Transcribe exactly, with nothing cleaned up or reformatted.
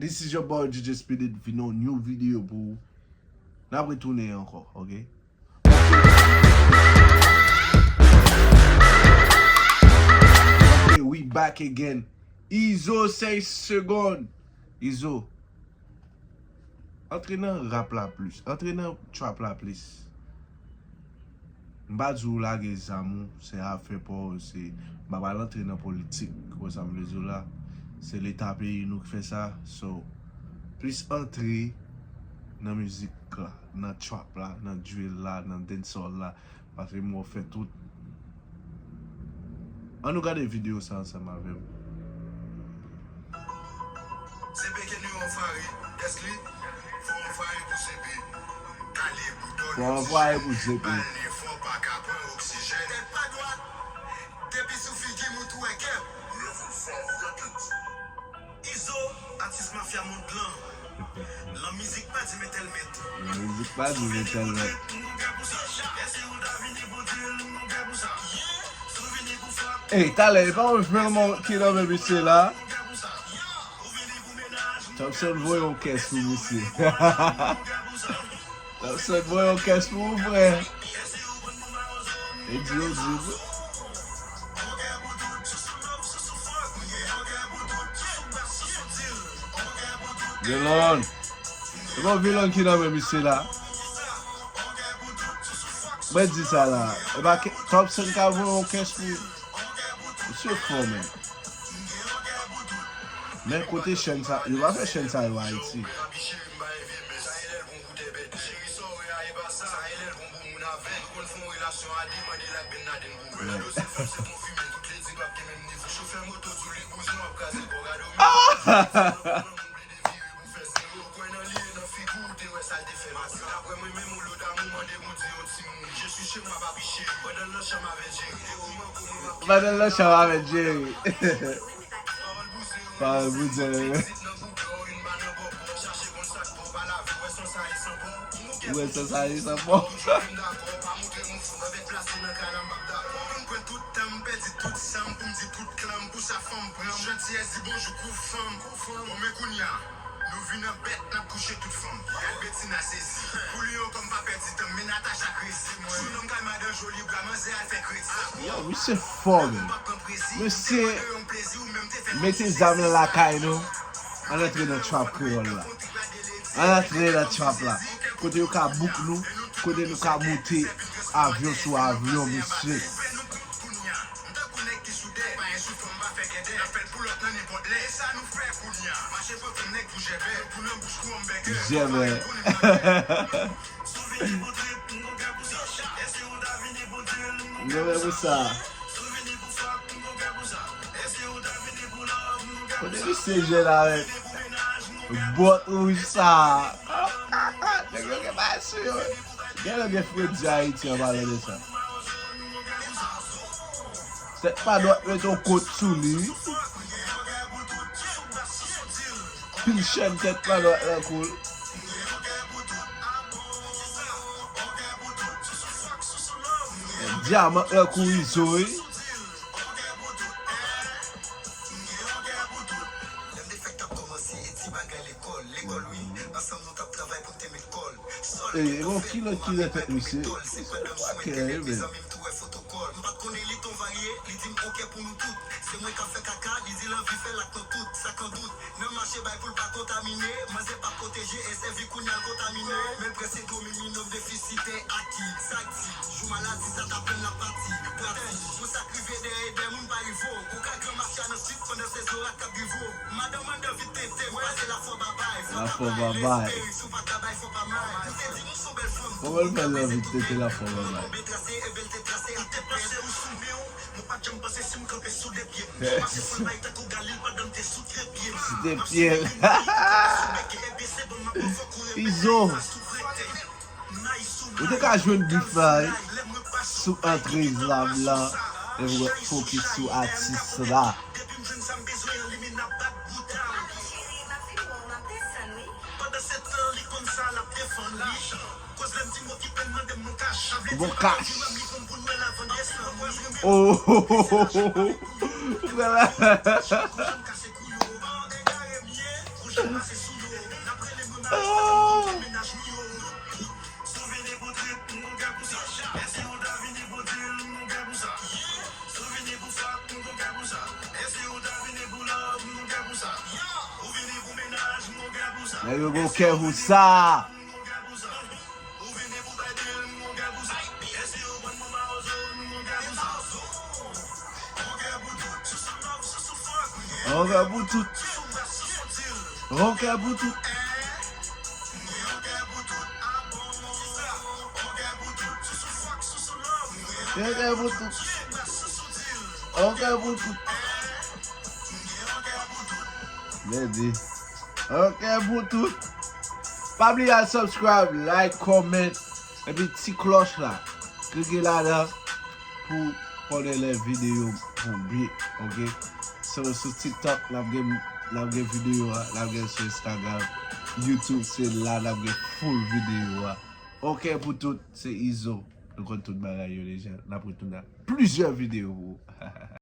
This is your boy D J Speedit, vin yon new video pou ou. N ap retounen ankò, ok? Ok, we back again. Izo, sèz segonn. Izo, antre nan rap la plis. Antre nan trap la plis. M pa di w lage zam ou, se afè pa w, se, m pa pral antre nan politik, ou wè sa m vle di w la. Se leta peyi nou ki fè sa, so, plis antre nan mizik la, nan trap la, nan drill la, nan dancehall la, paske m wè w fè tout. Ann nou gade videyo sa ansanm avè m. Sepe ke nou anfare, dèske li fò anfare pou sepe. Kale boutò. Fò anfare pou sepe. Bal nen fò pa ka pran oksijèn. Tèt pa dwat, depi sou figi m ou tou wè kè. Izo, atis mafya mond lan. Lan mizik pa di men tèl men tou. Lan mizik pa di men tèl men. Ey, talè, e pa mwen vrèman ki nan men misye la. Thompson voye yon kès pou misye. Thompson voye yon kès pou ou, frè. E di yo di. Vilon. E bon, Vilon ki nan men misye la. Mwen di sa la. E pa ke, Thompson ka voye yon kès pou misye fò, men. Men kote chèn sa, yo pa fè chèn sa yo Ayiti. Pandan l nan chanm avèk Jerry. Pawòl pou Jerry. Ou wè sa, sa ye sa bon. Nou vin an bèt, n ap kouche tout fanm. Gad Betina sezi. Pou li ankò m pa pèdi tan, men Natacha krezi mwen. Sou non m kay madan joli bra, manzè al fè kredi. Yo, misye fò, men. Misye mete zam nan lakay nou. Ann antre nan trap kreyòl la. Ann antre nan trap la. Kote yo ka book nou, kote nou ka moute avyon sou avyon, misye. Jèbè. Jèbè pou sa. Kote misye jwenn avèk bòt wouj sa? Nèg yo gen bagay sou yo. Gen lè gen fredi Ayiti an palan de sa. Tèt pa dwat mete yon kot sou li. Pil chèn tèt pa dwat nan kou l. Dyaman nan kou Izo wi. Ey, e bon, kilè, kilè tèt misye? Misye pakè, wi, men. Lafò babay. Kòman l fè l anvi tete lafò babay? Sou de pye l. Izo. Ou te ka jwenn bif la, wi. Sou antre zam lan, epi w fokis sou atis la. Bon kach. Oh. Oh. Nèg yo gon kè pou sa. On kè pou tout. On kè pou tout. On kè pou tout. On kè pou tout. Mèdi. On kè pou tout. Pa bliye al subscribe, like, comment, epi ti klòch la. Klike ladan pou konnen lè videyo publik, ok? So, sou TikTok, n ap gen, n ap gen videyo a, n ap gen sou Instagram, YouTube, se la n ap gen full videyo a. On kè pou tout, se Izo. Nou konn tout bagay yo deja. N ap retounen ak plizyè videyo pou ou.